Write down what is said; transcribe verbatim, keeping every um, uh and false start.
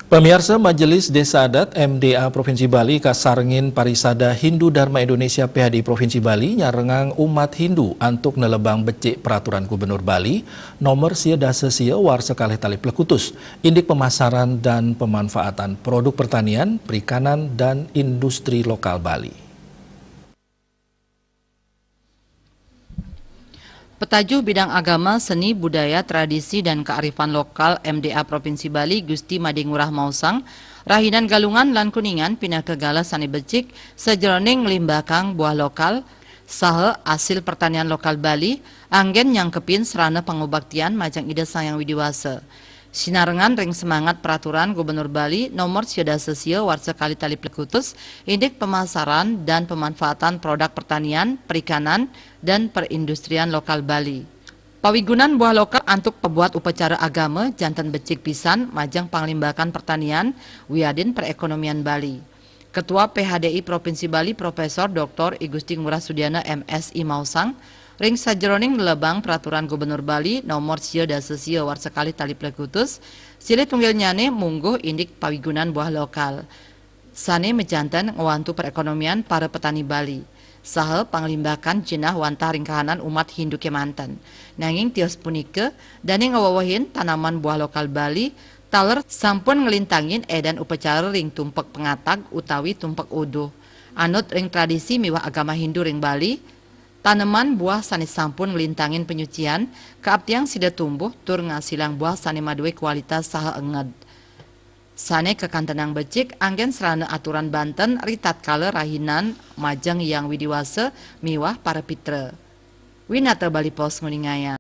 Pamiarsa, Majelis Desa Adat M D A Provinsi Bali kasarengin Parisada Hindu Dharma Indonesia P H D I Provinsi Bali nyarengang umat Hindu antuk nelebang becik Peraturan Gubernur Bali nomor sia dasa sia warsa kalih tali plekutus, indik pemasaran dan pemanfaatan produk pertanian, perikanan, dan industri lokal Bali. Petajuh bidang agama, seni, budaya, tradisi, dan kearifan lokal M D A Provinsi Bali, Gusti Made Ngurah Mausang, rahinan Galungan lan Kuningan pinaka galah sane becik sajeroning nglimbakang buah lokal saha asil pertanian lokal Bali, anggen nyangkepin sarana pangubaktian majeng Ida Sang Hyang Widi Wasa. Sinarengan ring semangat Peraturan Gubernur Bali nomor sia dasa sia warsa kalih tali plekutus, indik pemasaran dan pemanfaatan produk pertanian, perikanan, dan perindustrian lokal Bali. Pawigunan buah lokal antuk pabuat upacara agama janten becik pisan majeng panglimbakan pertanian wiadin perekonomian Bali. Ketua P H D I Provinsi Bali Profesor Doktor I Gusti Ngurah Sudiana M Si Mausang, ring sajeroning nelebang Peraturan Gubernur Bali nomor sia dasa sia warsa kalih tali plekutus, silih tunggilnyane mungguh indik pawigunan buah lokal sane majanten ngwantu perekonomian para petani Bali, saha panglimbakan jinah wantah ring kahanan umat Hindu kemanten. Nanging tios punika, dane ngawewehin tanaman buah lokal Bali taler sampun nglintangin edan upacara ring tumpek pangatag utawi tumpek uduh. Anut ring tradisi miwah agama Hindu ring Bali, taneman buah sane sampun nglintangin panyucian kaaptiang sida tumbuh tur ngasilang buah sane madue kualitas saha enged. Sane kakantenang becik anggen srana aturan banten ritatkala rahinan majeng Hyang Widi Wasa miwah para pitra. Winata Bali Post nguningayang.